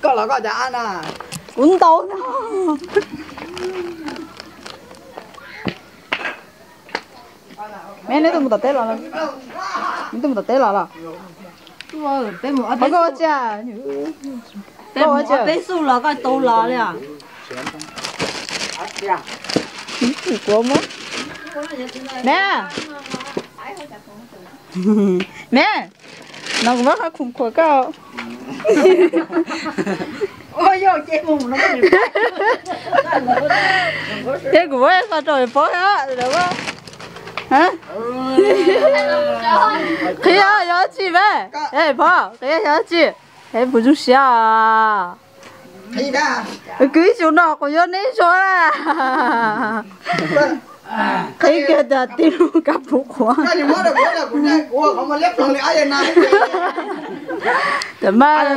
Koj los koj cas na? Kuv ntau no. Me, neb twb mus tom teb los? Neb twb mus tom teb los los? Qhov koj ua tsia. Koj ua tsia. Peb xub los koj tau los li. Kuv muab. Me, me, no kuv muab qhov khoom khuam koj. Ces kuv muab qhov rau pov. Qhia yog tsi me? Pov, qhia yog tsi? Es puas zoo siab? Kwv ib xyoo no kuv yuav neb zoo na. Qhia kiag tias tij laug kab puv qhuav. Tam mas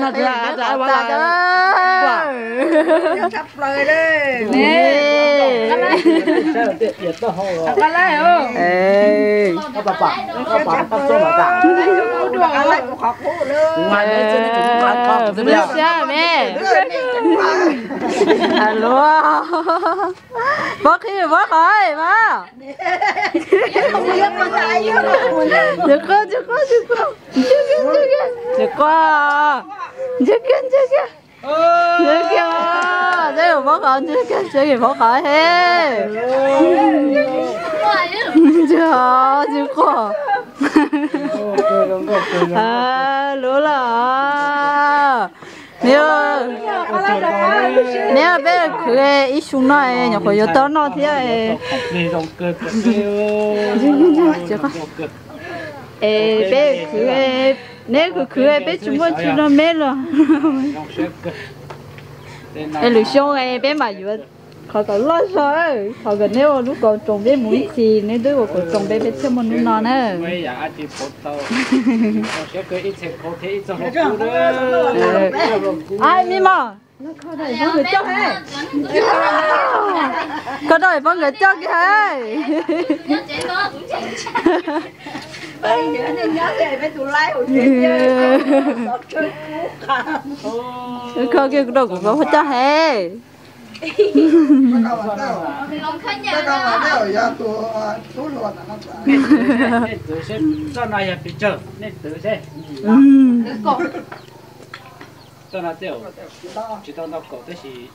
tas. Zoo siab me. Luag. Pov qhia pov qhov mas. Ntsia quaj, ntsia quaj, ntsia quaj. Ntsia quaj, ntsia quaj. Ntsia kiag, ntsia kiag, pov qhov, ntsia kiag, ntsia kiag pov qhov he. Ntsia, ntsia quaj. Luag los. Neb, peb khwv ib xyoo no nyuam qhuav yuav tau noj thiab. Es peb khwv, neb khwv khwv peb tsis muaj tsis no me los. Es lwm xyoo peb mam yuav qhov kom loj zog, qhov kom neb ua lub kaus roos peb mus ib txhis, neb twb ua kaus roos peb, peb thiaj muaj hnub no na. Ai mi mos, koj rau poj nkawd coj kiag. Koj kiag kuv rau kuv poj coj he.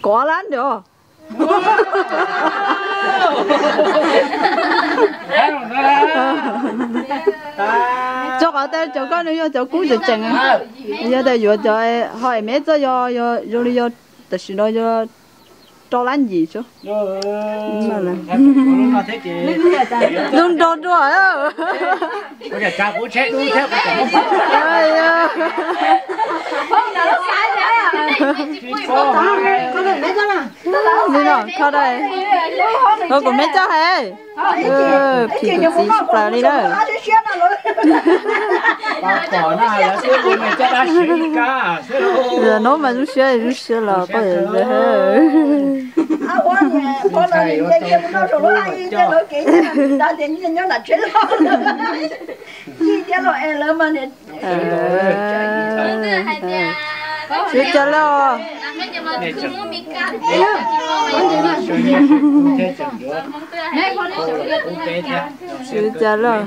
Kov lab ntiag. Rau qhov tias cov koj nws yog cov kub tseem tseem, yog tias yuav cov ho es me txoj yog zoo li yog tam sim no yog rau lab ncim xwb. Zoo nrog dua. Li no kho dai, koj kuv me coj hais. Phim kuv txiv sib plaws li na. Hnub mas zoo siab zoo siab los poj. Sib cog lawm. Sib cog lawm.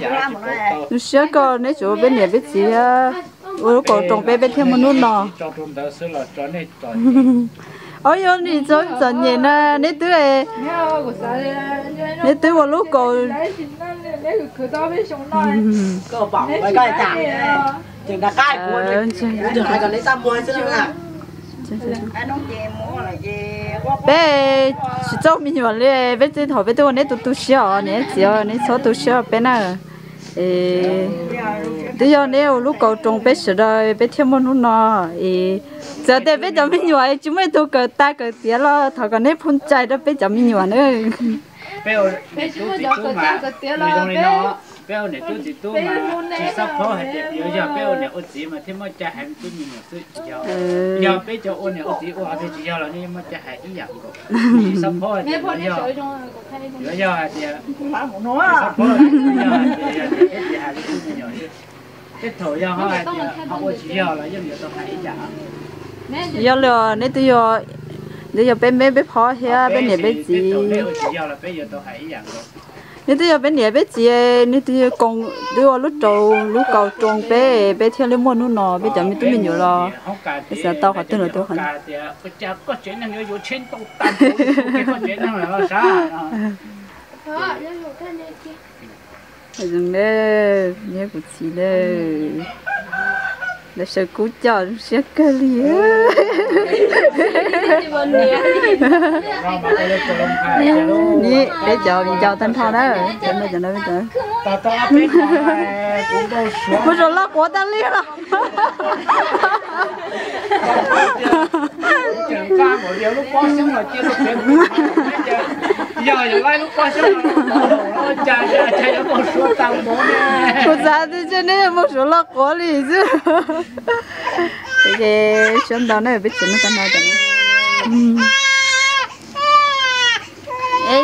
Zoo siab koj neb tseem ua peb niam peb txiv thiab ua lub kaus roos peb, peb thiaj muaj hnub no. Ob, yog nim txom nyem na neb twb, neb twb ua lub kaus. Peb tsis txawj me nyuam li, peb txij thaum peb twb ua neb tus tu siab os niam txiv, neb txhob tu siab peb na. Twb yog neb ua lub kaus roos peb sawv daws peb thiaj muaj hnub no. Es txawm tias peb cov me nyuam tsis muaj ib tug kawm tag kawm tiav los thov kom neb pub cai rau peb cov me nyuam na. Peb tsis muaj cov kawm tag kawm tiav los peb Peb ua niam tub txiv tub mas tsis xob phob hais tias yuav yog peb ua niam ua txiv mas thiaj muaj cai hais me tub me nyuam xwb, tsis yog. Yog peb cov ua niam ua txiv ua tias tsis yog los yeej muaj cai hais ib yam nkaus. Tsis xob phob hais tias yuav yog, yuav yog hais tias tsis xob phob hais tias yog hais tias peb tsis hais me tub me nyuam xwb. Tej thaum yog ho hais tias ho ua tsis yog los yeej yuav tau hais ib yam. Yog li, neb twb yog, neb yog peb me peb phob thiab peb niam peb txiv. Neb twb yog peb niam peb txiv, neb twb yog koom, twb ua lub rau, lub kaus roos peb, peb thiaj li muaj hnub no, peb cov me tub me nyuam los peb xav tau qhov twg los tau qhov. Zoo na, neb kuv txiv na, lawv sawv kub coj zoo siab kawg li. Ni peb cov viv ncaus tag nrho na, cov no cov no peb cov. Muaj suav loj quav tag li los. Kuv xav tias ntshe neb muaj suav loj quav li xwb. Ces sawv ntau na, peb tsev neeg tag nrho. Es,